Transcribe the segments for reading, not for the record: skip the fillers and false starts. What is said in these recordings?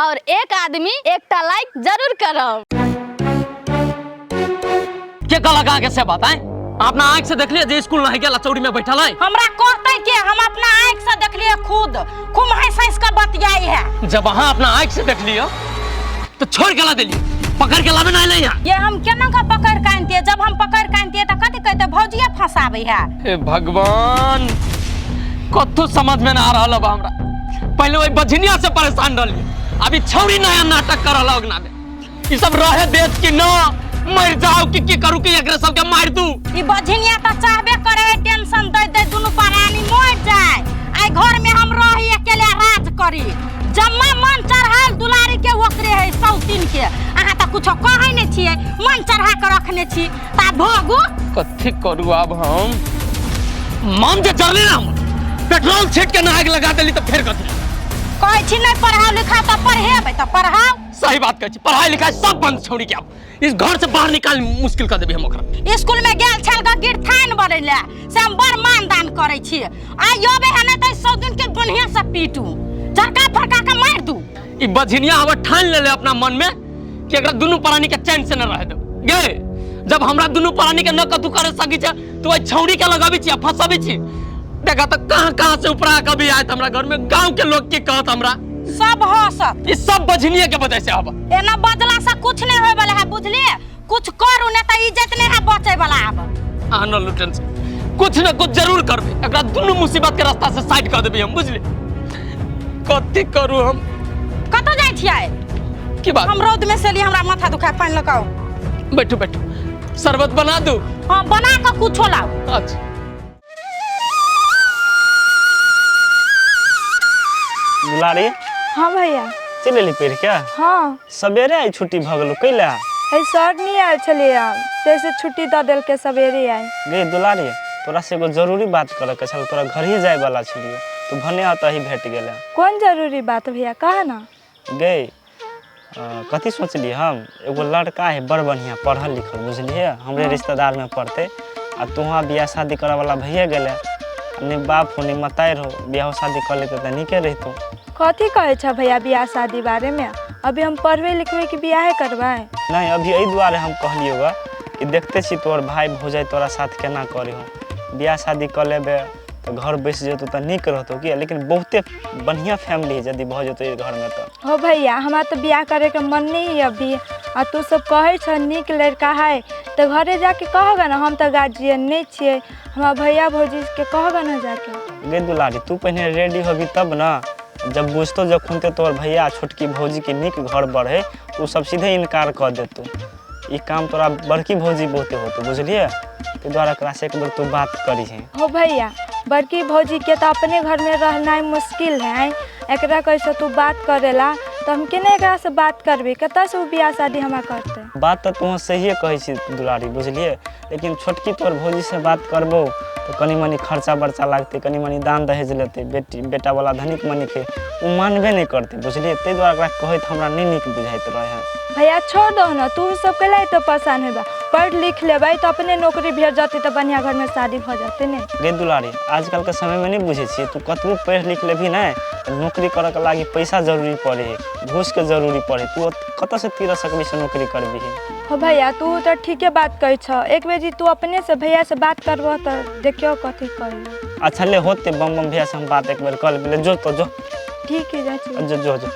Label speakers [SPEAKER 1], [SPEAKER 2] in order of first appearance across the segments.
[SPEAKER 1] और एक आदमी एकटा लाइक जरूर करब।
[SPEAKER 2] के कहलक अहाँके से बात आँय? अपना आँखि से देखलियै जे स्कूल नहीं गेल आ चौरी में बैठल है।
[SPEAKER 3] हमरा कहते के हम अपना आँख से देखलिए खुद, खूब हंस हंस के बतियाई है।
[SPEAKER 2] जब अहाँ अपना आँखि से देखलियै तो छोड़ के ला देलियै, पकड़ के लाबे ना अयलै यहाँ।
[SPEAKER 3] ये हम केना के पकड़ के आनतियै? जब हम पकड़ के आनतियै तऽ कथी कहते, भौजिया फंसाबै है।
[SPEAKER 2] हे भगवान, कत्थू समझ में ना आ रहल बा हमरा। पहले वही बझनिया से परेशान रहलियै, अभी छौरी नया नाटक कर रहल अगना में। ई सब रहे देत कि ना, मर जाओ कि की करू कि एकरा सबके मार दू।
[SPEAKER 3] ई बझनिया तऽ चाहबे करे है टेंशन दे दे दुनू प्राणी मर जाए। आई घर में हम रही अकेले राज करी। जम्मा मन चढ़ाल दुलारी के ओकरे है सौतीन के। अहाँ तऽ कुछो कहै नहि छियै, मन चढ़ा के रखने छी ता भोगू।
[SPEAKER 2] कथी करू आब हम? मन जे जरले ना हम पेट्रोल छीट के ना आग लगा देली तऽ फेर कथी?
[SPEAKER 3] कहै छी नहि पढ़ाओ लिखाओ तऽ पढ़ेबै तऽ पढ़ाओ।
[SPEAKER 2] सही बात कहै छी, पढ़ाई लिखाई सब बंद छोड़ी के आब इस घर से बाहर निकाल मुश्किल कर देबी हम ओकरा।
[SPEAKER 3] स्कूल में गेल छल ग गिरथान बनै ले, से हम बड़ मान दान करै छी। आइ अबै है नहि तऽ 100 दिन के बढ़िया से पीटू, झड़का फड़का के मारि दू।
[SPEAKER 2] ई बझनिया हमर ठान लेले अपना मन में कि एकरा दुनू प्राणी के चैन से न रहे दो। गे जब हमरा दुनू प्राणी के न कतू करे सकी छे तो ओइ छौड़ी के लगाबी छी आ फंसाबी छी। देखा तो कहाँ कहाँ से उपरा कभी आयत हमरा घर में, गांव के लोग की कहत हमरा?
[SPEAKER 3] सब हंसत।
[SPEAKER 2] ई सब बझनिया के वजह से आब।
[SPEAKER 3] एना बजला से कुछ नहीं होय वाला है, बुझलिए? कुछ करू ने तऽ इज्जत नहीं है बचे वाला आब।
[SPEAKER 2] अहाँ न लू टेंशन, कुछ न कुछ जरूर करबे, एकरा दुनू मुसीबत के रास्ता से साइड कर देबे हम, बुझलिए? कथी करू हम?
[SPEAKER 3] कतऽ जाइ छियै?
[SPEAKER 2] की बात?
[SPEAKER 3] हम रौद में से लिए हमरा माथा दुखाय, पानि लऽ कऽ आउ।
[SPEAKER 2] बैठू बैठू, शरबत बना दू?
[SPEAKER 3] हाँ बना कऽ कुछो लाउ।
[SPEAKER 2] अच्छा।
[SPEAKER 4] दुलारी।
[SPEAKER 5] हाँ भैया।
[SPEAKER 4] चलि एली पढ़ि के?
[SPEAKER 5] हाँ।
[SPEAKER 4] सवेरे आइ छुट्टी भऽ गेलौ कैला?
[SPEAKER 5] है सर नहीं आयल छलियै, ताहिसँ छुट्टी दऽ देलकै सवेरे आइ।
[SPEAKER 4] गे दुलारी, तोरा से एगो जरूरी बात करऽ के छल, तोरा घर ही जाय वाला छलियौ, तू भने ओतऽ ही भेट गेलै।
[SPEAKER 5] कोन जरूरी बात भैया, कह ना।
[SPEAKER 4] गे कथी सोचलियै हम, एगो लड़का है बड़ बढ़िया पढ़ल लिखल, बुझलियै, हमरे रिश्तेदार में पढ़ते, आ तोहाँ बियाह शादी करऽ वाला भइए गेलै, ने बाप हो ने मतारि हो, बियाह शादी कर लेते तऽ नीके रहितौ।
[SPEAKER 5] कथी कहै छ भैया बियाह शादी बारे में? अभी हम पढ़बै लिखबै कि बियाहे करबै?
[SPEAKER 4] नहीं, अभी एहि दुआरे हम कहलियौ ग कि देखते छी तोहर भाई भौजाइ तोरा साथ केना करे हो, बियाह शादी कऽ लेबे तऽ घर बसि जेतौ तऽ नीक रहतौ कि, लेकिन बहुते बढ़िया फैमिली है यदि भऽ जेतौ एहि घरमे तऽ।
[SPEAKER 5] हो भैया, हमरा तऽ बियाह करैके मन नहीं है अभी, आ तू सब कहै छ नीक लड़का है तऽ घरे जाके कहबे ना, हम तऽ गार्जियन नहीं छियै, हमरा भैया भौजीके कहबे ना जाके।
[SPEAKER 4] गे दुलारी, तू पहिने रेडी होबी तब ना, जब बुझतो जखन ते तोहर भैया छोटकी भौजी के नीक घर बढ़े तो सब सीधे इनकार कऽ देतौ। ई काम तोरा बड़की भौजी बहुते होतो, बुझलिए? ताहि दुआरे एकरा से एक बेर तू बात करीहे।
[SPEAKER 5] हो भैया, बड़की भौजी के तो अपने घर में रहना मुश्किल है, एकरा कैसे तू बात करेला तो हम केना एकरा से बात करबे, कतऽ से उ बियाह शादी हमरा करते?
[SPEAKER 4] बात तऽ तू सहिए कहै छी दुलारी, बुझलिए, लेकिन छोटकी तोहर भौजी से बात करबो तऽ कनि मनि खर्चा बर्चा लागतै, कनि मनि दान दहेज लेतै, बेटी बेटा वाला धनिक मनिक है, ओ मानबे नहि करतै, बुझलिए? ताहि दुआरे ओकरा कहैत हमरा नहि नीक बुझाइत रहै है।
[SPEAKER 5] भैया छोड़ दो ना, तू सब कैला एते परेशान हेबा, पढ़ लिख लेबै तऽ अपने नौकरी भेट जतै तऽ बढ़िया घर में शादी भऽ जतै ने।
[SPEAKER 4] गे दुलारी, आजकल के समय में नहीं बुझै छियै, तू कतबो पढ़ि लिख लेबही ने तऽ नौकरी करऽ के लागी पैसा जरूरी पड़े है, घूस के जरूरी पड़े, तू कतऽ से तीर सकबी से नौकरी करबी?
[SPEAKER 5] हो भैया, तू तऽ ठीके बात कहै छ, एक बेर तू अपने से भैया से बात करबह तऽ देखियो कथी कही।
[SPEAKER 4] अच्छा ले होते बम बम भैया से हम बात एक बेर कर लेबै, जो तो जो।
[SPEAKER 5] ठीक है, जाइ छी।
[SPEAKER 4] जो जो जो।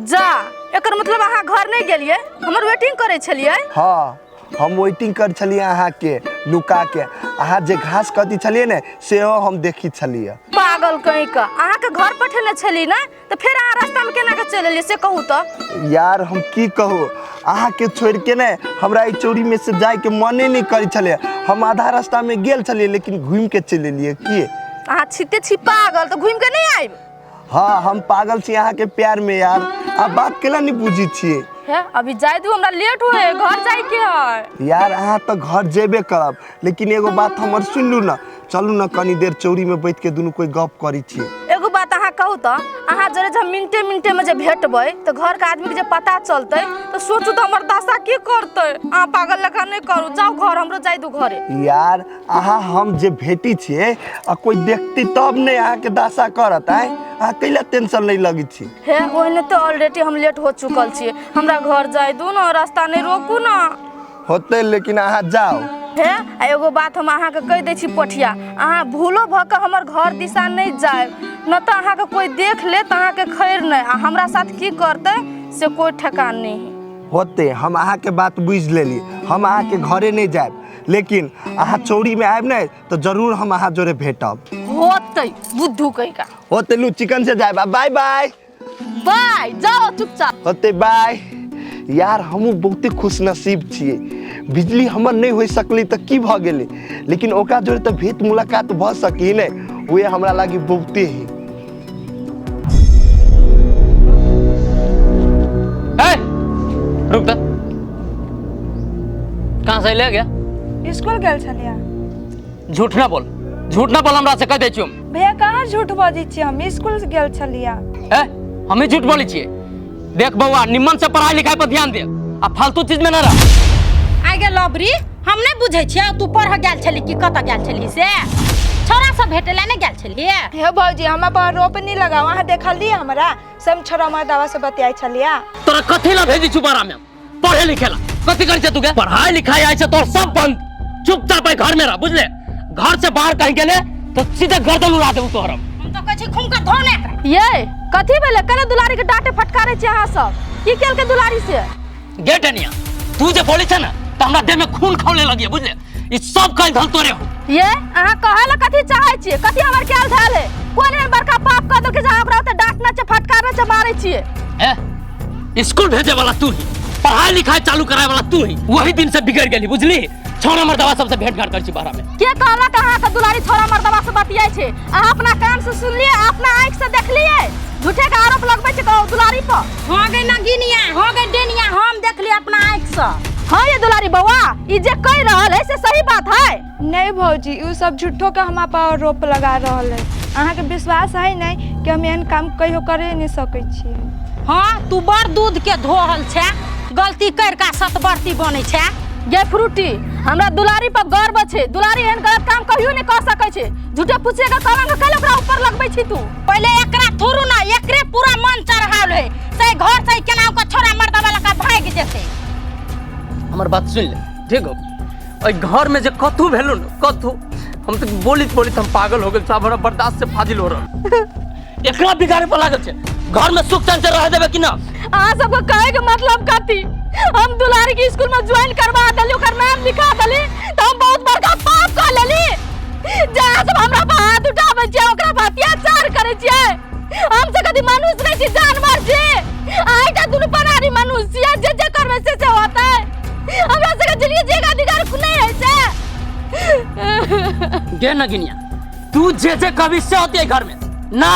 [SPEAKER 6] जा, एकर मतलब अहाँ घर नहि गेलियै, हमर वेटिंग करै छलियै?
[SPEAKER 7] हाँ, हम वेटिंग कर छलियै अहाँके नुका के, अहाँ जे घास कटी छलियै ने सेहो हम देखी छलियै।
[SPEAKER 6] पागल कहीं का, अहाँके घर पठेने छली ने तऽ फेर अहाँ रास्तामे केना के चलि एलियै से कहू तऽ।
[SPEAKER 7] यार हम की कहू, अहाँके छोड़ि के ने हमरा एहि चोरी में से जाइके मने नहि करै छलै, हम आधा रास्ता में गेल छलियै लेकिन घूमि के चलि एलियै। की
[SPEAKER 6] अहाँ छिते छी पागल तऽ घूमि के नहि आयब?
[SPEAKER 7] हाँ हम पागल छी अहाँके प्यार में यार, आप बात केला नहीं बुझी छियै?
[SPEAKER 6] हे अभी जाय दू, हमरा लेट होए है, घर जाय के है।
[SPEAKER 7] यार अहाँ तऽ घर जेबे करब, लेकिन एगो बात हमर सुन लू ना, चलू ना कनी देर चौरी में बैठ के दुनू कोई गप करी छियै।
[SPEAKER 6] एगो बात अहाँ अहाँ कहू तऽ अहाँ जरे जे हम मिनटे मिनटे में जे भेटबै तऽ घर के आदमी के जे पता चलतै तऽ सोचू तऽ हमर दशा की करतै। अहाँ पागल लेखा नहि करू, जाउ घर, हमरो जाय दू घरे।
[SPEAKER 7] यार अहाँ हम जे भेटी छियै आ कोई देखती तब नहि अहाँके दशा करत। आय अहाँ कैला टेंशन नहि लगै छी?
[SPEAKER 6] हे ओहिने तऽ ऑलरेडी हम लेट हो चुकल छियै, हमरा घर जाय दू ने, रास्ता नहि रोकू ने।
[SPEAKER 7] होतै लेकिन अहाँ जाउ।
[SPEAKER 6] हे आ एगो बात हम अहाँके कहि दै छी पोठिया, अहाँ भूलो भऽ कऽ हमर घर दिशा नहि जायब, न तऽ अहाँके कोई देख ले तऽ अहाँके खैर नहि, आ हमरा साथ की करतै से कोई ठेकान नहि है।
[SPEAKER 7] होतै, हम अहाँके बात बुझि लेली, हम अहाँके घरे नहि जायब, लेकिन अहाँ चौरीमे आयब ने तऽ जरूर हम अहाँ जोरे भेटब।
[SPEAKER 6] होतै बुद्धू कहि का
[SPEAKER 7] होतै, लू चिकन से जायब। बाय बाय
[SPEAKER 6] बाय, जाओ चुपचाप।
[SPEAKER 7] होतै बाय। यार हमहूँ बहुते खुशनसीब छियै, बिजली हमर नहि होइ सकलै तऽ की भऽ गेलै, लेकिन ओकरा जोरे तऽ भेंट मुलाकात भऽ सकी ने, उहे हमरा लागी बहुते ही।
[SPEAKER 2] ए, रुक तऽ, कहाँ से ले गया?
[SPEAKER 5] स्कूल गेल छलियै।
[SPEAKER 2] झूठ ना बोल, झूठ ना बोल, हमरा से कह दै छियौ।
[SPEAKER 5] भैया कहाँ झूठ बजै छियै, हम स्कूल गेल छलियै।
[SPEAKER 2] ए, हमे झूठ बोलै छियै? देख बौआ, निम्मन से पढ़ाई लिखाई पर ध्यान दे आ फालतू चीज में ना रह।
[SPEAKER 3] आइ गे लबरी, हम नहि बुझै छियै तू पढ़ गेल छली कि कतऽ गेल छली, से छोरा सब भेटै लए नहि गेल छलियै?
[SPEAKER 5] हे भौजी हमरा पर आरोप नहीं लगाओ, अहाँ देखलियै हमरा सब छोरा मर्दावा से बतियाइ छलियै।
[SPEAKER 2] तोरा कथी ला भेजी छु बारा में पढ़े लिखे ला? कथी करै छै तू के? पढ़ाई लिखाई आइ छै तोर सब बंद, चुपचाप आई घर में रह, बुझले? घर से बाहर कहीं गेले तो सीधे गर्दन उड़ा देबू तोहर हम।
[SPEAKER 3] हम तऽ कहै छी खून के धो ने एकरा।
[SPEAKER 6] ये कथी भेलै? केना दुलारी के डांटे फटकारै छी अहाँ सब? की केलकै दुलारी से?
[SPEAKER 2] गे टनिया, तू जे बोलै छै ने तऽ हमरा देह में खून खौले लगिए, बुझले? ई सब कल धल तोरे हो।
[SPEAKER 6] ये अहाँ कहै ला कथी चाहै छियै? कथी हमर कैल धल है? कोन एहन बड़का पाप कऽ देलकै जे अहाँ ओकरा ओते डांटना छै, फटकारना छै, मारै छियै?
[SPEAKER 2] ए, स्कूल भेजे वाला तू ही, पढ़ाई लिखाई चालू कराए वाला तू ही, वही दिन से बिगड़ गेली, बुझली? छोरा मर्दवा सबसे भेंट घाट करै छी बाहर में।
[SPEAKER 6] के कहलक अहाँके दुलारी छोरा मर्दवा से बतियाइ छै? अहाँ अपना कान से सुनलियै, अपना आँखि से देखलियै? झूठे के आरोप लगबै छै कहू दुलारी पर।
[SPEAKER 3] हो गई नगिनिया, हो गई डेनिया, हम देखलियै अपना आँखि से।
[SPEAKER 6] हाँ ये दुलारी बौआ, ई जे कहि रहल है से सही बात है?
[SPEAKER 5] नहीं भौजी, ई सब झूठो के हमरा पर आरोप लगा रहल है। अहाँके विश्वास है नहीं कि हम एहन काम कहियो करे नहीं सकै छियै?
[SPEAKER 3] हाँ तू बड़ दूध के धोहल छै, गलती कर के सतबरती बनै छै।
[SPEAKER 6] गे फ्रूटी, हमरा दुलारी पर गर्व छै, दुलारी एहन गलत काम कहियो नहीं कर सकै छै। झूठे पूछे के कलंक कैले ओकरा ऊपर लगबै छी तू?
[SPEAKER 3] पहिले एकरा थोड़ू ना, एकरे पूरा मन चढ़ाल है से घर से केना ओकर छोरा मर्दवा लका भागि जेतै।
[SPEAKER 2] हमर बात सुन ले, ठीक हो? ओहि घर में जे कथू भेलो न कथू, हम तऽ बोलित बोलित हम पागल हो गेल, सब हमरा बर्दाश्त से फाजिल हो रहल। एकरा बिगाड़े पर लागल छै, घर में सुख चैन से रह देबे कि ना?
[SPEAKER 6] अहाँ सबके कहे के मतलब कथी? हम दुलारी के स्कूल में ज्वाइन करवा देली, ओकर नाम लिखा देली, तऽ हम बहुत बड़का पाप कर लेली। जे अहाँ सब हमरा पर हाथ उठाबै छियै, ओकरा पर अत्याचार करै छियै, हम सब कथी मनुष्य नहीं छी, जानवर छी? अहाँ एकटा दुनू परानी मनुष्य छियै, जे जे करबै से से होतै। हमरा सबके जिंदगी जिए के अधिकार नहीं है से।
[SPEAKER 2] गे नगिनिया, तू जे जे कहबी से होती है घर में ना,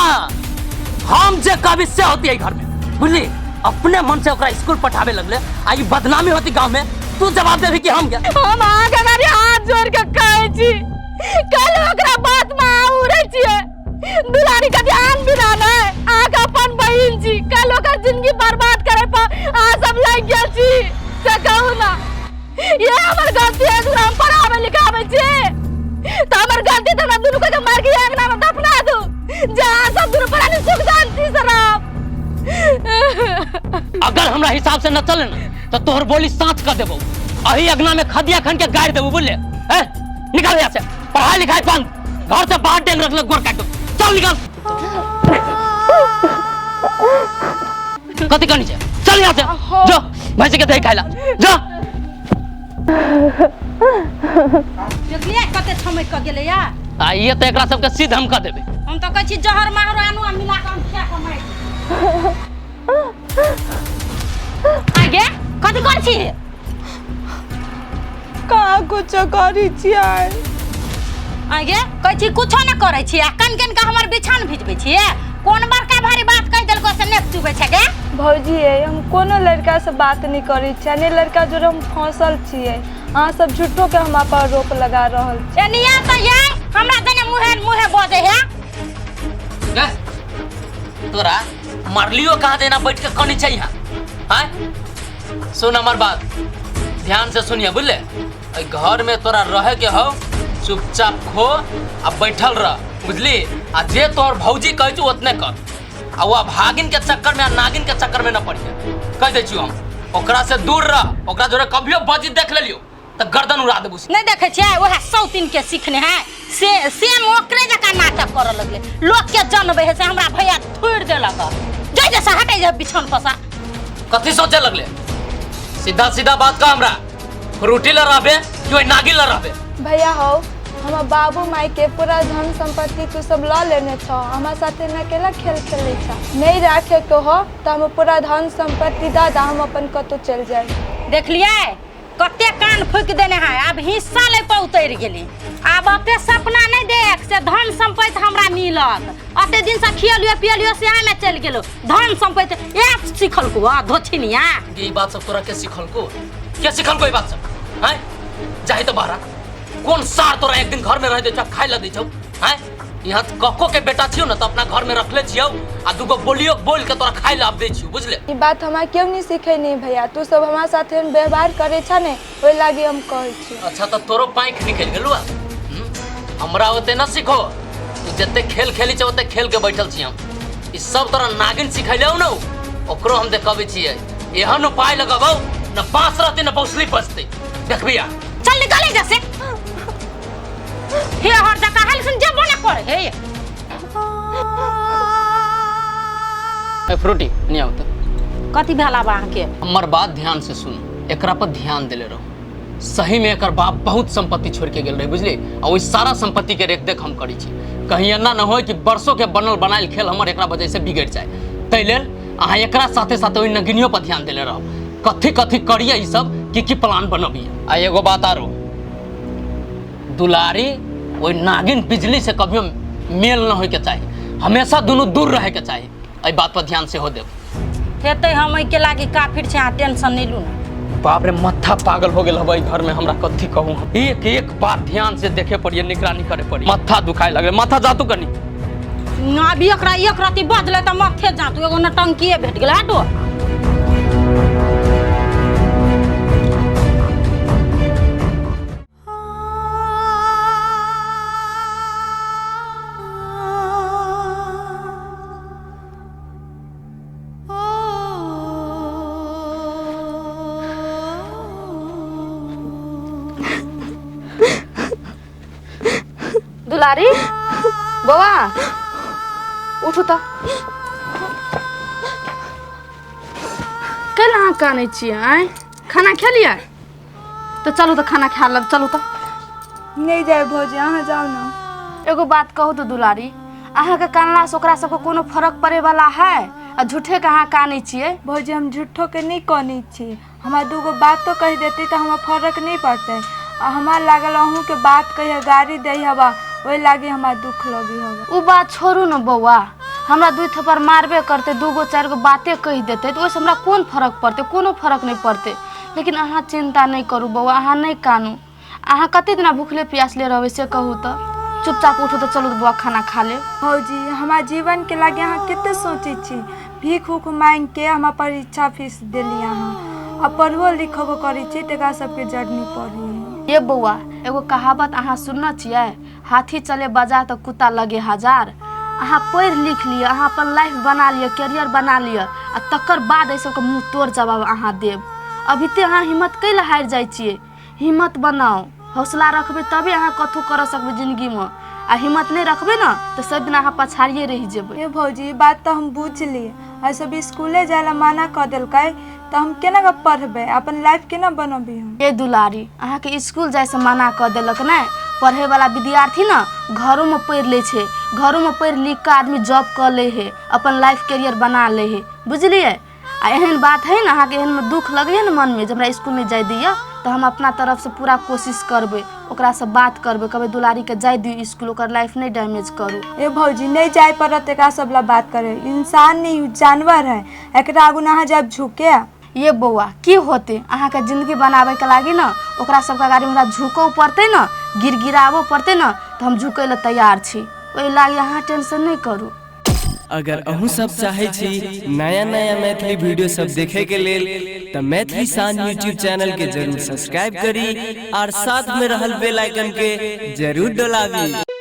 [SPEAKER 2] हम जे कहबी से होती है घर में, बुझली? अपने मन से ओकरा स्कूल पठावे लगले आ ई बदनामी होती गांव में, तू जवाब देबी कि हम क्या?
[SPEAKER 6] हम अहाँके अगाड़ी हाथ जोड़ के कहै छी, कल ओकरा बात में अहाँ उड़ै छियै। दुलारी के ध्यान बिना नहि, अहाँके अपन बहिन छी, कल ओकर जिंदगी बर्बाद करे पर अहाँ सब लागि गेल छी, से कहू ना ये हमर गलती है? हम पढ़ाबै लिखाबै छी तऽ हमर गलती तऽ हमरा दुनू के मार के अंगना में दफना दू, जे अहाँ सब दुनू प्राणी सुख शांति से रहब।
[SPEAKER 2] अगर हमरा हिसाब से न चले ना तो तोहर बोली साँच कर देबो, अही अगना में खदिया खन के गाड़ देबो, बुझले? हैं, निकल यहाँ से, पढ़ाई लिखाई बंद, घर से बाहर डेंग रख ले, गोर काट दो, चल निकल। कथी करनी छै? चल यहाँ से, जो भैंसी के दही खाइ ला, जो।
[SPEAKER 3] देखलियै कते छमकि कऽ गेलैया?
[SPEAKER 2] आ ये तऽ एकरा सबके सीध हम कऽ देबै।
[SPEAKER 3] हम तऽ कहै छी जहर माहुर आनू आ मिला कऽ हम खा कऽ मारि। आगे कथी करै छी?
[SPEAKER 5] कहाँ कुछो करै छियै।
[SPEAKER 3] आगे कहै छी कुछो नहि करै छी आ कन कन के हमर बिछान भिजबै छियै? कोन बड़का भारी बात कहि देलको से नेक चुबै छै गे?
[SPEAKER 5] भौजी ये, हम कोनो लड़का से बात नहीं करै छियै, ने लड़का जोड़े हम फंसल छियै। अहाँ सब झूठो के हमरा पर आरोप लगा रहल छी।
[SPEAKER 3] एनिया तऽ ये हमरा दने मुहे मुहे बजै है।
[SPEAKER 2] गे, तोरा मारलियो कहाँ देना बैठ के कनी छै यहाँ आँय? सुन हमर बात ध्यान से सुनिए बुझले। एहि घर में तोरा रहे के हो, चुपचाप खो आ बैठल रह, बुझली? आ जे तोहर भौजी कहै छौ ओतने कर, आ वो भागिन के चक्कर में आ नागिन के चक्कर में न पड़िए, कह दै छियौ हम। ओकरा से दूर रह, ओकरा जोरे कभियो बजी देख लेलियो तऽ गर्दन उड़ा देबू।
[SPEAKER 3] नहीं देखे छियै वएह सौतीन के सीखने है से सेम ओकरे जकाँ नाटक करऽ लगलै। लोक के जनबै है से हमरा भैया थोड़ि देलक। जै जैसा हटै जे बिछौन पर।
[SPEAKER 2] कथी सोचे लगले? सीधा सीधा बात कह हमरा, फ्रूटी ल रहबे कि ओहि नागिन ल रहबे?
[SPEAKER 5] भैया हौ, हमर बाबू माई के पूरा धन संपत्ति तू सब लऽ लेने छौ, हमरा साथे न केला खेल खेलै छौ। नहीं राखे के हो तऽ हम पूरा धन संपत्ति दऽ दऽ, हम अपन कतौ चलि जायब।
[SPEAKER 3] देखलियै कते कान फूकि देने है, आब हिस्सा लै पर उतरि गेली। आब ओते सपना नहीं देख से धन संपत्ति हमरा मिलत। अते दिन से खियलियो पियलियो से में चलि गेलो, धन संपत्ति ए सिखल को धोछिनिया।
[SPEAKER 2] ई बात सब तोरा के सिखल को? के सिखल को ई बात सब? हैं जाहि तो बाहर कौन सार तोरा एक दिन घर में रह दे छौ, खाइ ला दै छौ? हैं यहाँ कक्को के बेटा छियौ न तऽ अपना घर में रखले छियौ आ दूगो बोलियो बोल के तोरा खाइ ला दै छियौ, बुझले?
[SPEAKER 5] ई बात हमरा केओ नहीं सिखेने भैया, तू सब हमरा साथे व्यवहार करे छ ने ओहि लागी हम कहै छी।
[SPEAKER 2] अच्छा तऽ तोरो पाँखि निकलि गेलौ? हमरा ओते न सिखो, तू जते खेल खेली छौ ओते खेल के बैठल छी हम। ई सब तोरा नागिन सिखैलौ न, ओकरो हम देखबै छियै। एहन उपाय लगबौ न बाँस रहतै न बौसली बचतै, देखबी। आ
[SPEAKER 3] चल निकले जैसे हे हर जगह हल सुन जे बना कर हे।
[SPEAKER 2] ए फ्रूटी नहीं आओ तो
[SPEAKER 3] कथी भेला बा अहाँके?
[SPEAKER 2] हमर बात ध्यान से सुन, एकरा पर ध्यान देले रहो। सही में एकर बाप बहुत संपत्ति छोड़ के गेल रहे, बुझली? आ ओहि सारा संपत्ति के रेख देख हम करी छी, कहीं एना न होय कि बरसों के बनल बनायल खेल हमर एकरा वजह से बिगड़ जाए। ताहि लेल अहाँ एकरा साथे साथे ओहि नगिनियो पर ध्यान देले रहो, कथी कथी करिए ई सब, की की प्लान बनबिए। आ एगो बात आरो, दुलारी ओहि नागिन बिजली से कभियो मेल न होय के चाही, हमेशा दुनू दूर रहे के चाही। एहि बात पर ध्यान सेहो देब।
[SPEAKER 3] हेतै हम एहिके लागी काफिर छै, अहाँ टेंशन नहीं लू ना।
[SPEAKER 2] बाप रे माथा पागल हो गेल हबै घर में, हमरा कथी कहूँ। एक एक बात ध्यान से देखे पड़िए, निगरानी करे पड़ी। माथा दुखाए लगे, माथा जातू कनी
[SPEAKER 3] अभी एकरा एक रति बजलै तऽ माथे जातू, एगो नटंकिए भेट गेलै। हटो
[SPEAKER 6] दुलारी बौआ उठू तऽ। कैला अहाँ कानै छियै? आँय खाना खेलियै? तऽ चलू तऽ खाना खा लेब, चलू तऽ।
[SPEAKER 5] नहीं जाए भौजी, अहाँ जाउ ना।
[SPEAKER 6] एगो बात कहू तऽ दुलारी, अहाँके कानलासँ ओकरा सबके कोनो फरक पड़े वाला है? आ झूठे के अहाँ कानै छियै?
[SPEAKER 5] भौजी हम झूठो के नहीं कानै छी, हमरा दूगो बातो कहि देती तऽ हमरा फरक नहीं पड़तै। आ हमरा लागल अहूँके बात कहिए गाड़ी दै हवा, ओहि लागी हमरा दुख लगी हवा।
[SPEAKER 6] ओ बात छोड़ू न बौआ, हमरा दू थप्पड़ मारबे करतै, दूगो चारि गो बाते कहि देतै तऽ ओहिसँ हमरा कोन फरक पड़तै? कोनो फरक नहि पड़तै। लेकिन अहाँ चिंता नहीं करू बौआ, अहाँ नहीं कानू। अहाँ कते दिना भूखले प्यासले रहबै से कहू तऽ? चुपचाप उठू तऽ चलू बौआ खाना खा लेब।
[SPEAKER 5] भौजी हमरा जीवन के लागे अहाँ कते सोचै छी, भीख उख मांगि के हमरा परीक्षा फीस देली अहाँ, आ पढ़बो लिखबो करै छी तकरा सबके जड़नी पड़ी।
[SPEAKER 6] ये बौआ एगो कहावत अहाँ सुनने छियै, हाथी चले बाजार तऽ कुत्ता लगे हजार। अहाँ पढ़ि लिख लिअ, अहाँ अपन लाइफ बना लिअ, कैरियर बना लिअ, आ तकर बाद एहि सबके मुँह तोड़ जवाब अहाँ देब। अभी ते अहाँ हिम्मत कैला हारि जाइ छियै? हिम्मत बनाउ, हौसला रखबै तबे अहाँ कथू करऽ सकबै जिंदगीमे, आ हिम्मत नहीं रखबै ने तऽ सब दिन अहाँ पछाड़िए रहि जेबै।
[SPEAKER 5] हे भौजी ई बात तऽ हम बुझली, आ सब स्कूले जाय ला मना कऽ देलकै तऽ हम केना कऽ पढ़बै, अपन लाइफ केना बनबै हम?
[SPEAKER 6] ए दुलारी अहाँके स्कूल जाइसँ मना कऽ देलक ने? पढ़ैवला विद्यार्थी ने घरोमे पढ़ि लै छै, घरोमे पढ़ि लिख कऽ आदमी जॉब कऽ लै है, अपन लाइफ कैरियर बना लै है, बुझलियै? आ एहन बात है ने अहाँके एहनमे दुख लगैए ने मनमे जे हमरा स्कूल नहि जाय दैए, तऽ हम अपना तरफसँ पूरा कोशिश करबै, ओकरासँ बात करबै, कहबै दुलारीके जाय दियौ स्कूल, ओकर लाइफ नहि डैमेज करू।
[SPEAKER 5] ए भौजी नहीं जाय पड़त एकरा सब ला बात करे, इंसान नहीं जानवर है, एकरा आगू ना जाब झुके।
[SPEAKER 6] ये बौआ की होतै, अहाँके जिंदगी बनाबैके लागी ने ओकरा सबके गाड़ी हमरा झुकऽ पड़तै ने, गिड़गिड़ाबऽ पड़तै ने, तऽ हम झुकै लए तैयार छी, ओहि लागी अहाँ टेंशन नहि करू।
[SPEAKER 8] अगर अहूँ सब चाहे छी नया नया मैथिली वीडियो सब देखे के लेल तऽ मैथिली शान यूट्यूब चैनल के जरूर सब्सक्राइब करी और साथ में रहल बेल आइकन के जरूर डोलाबी।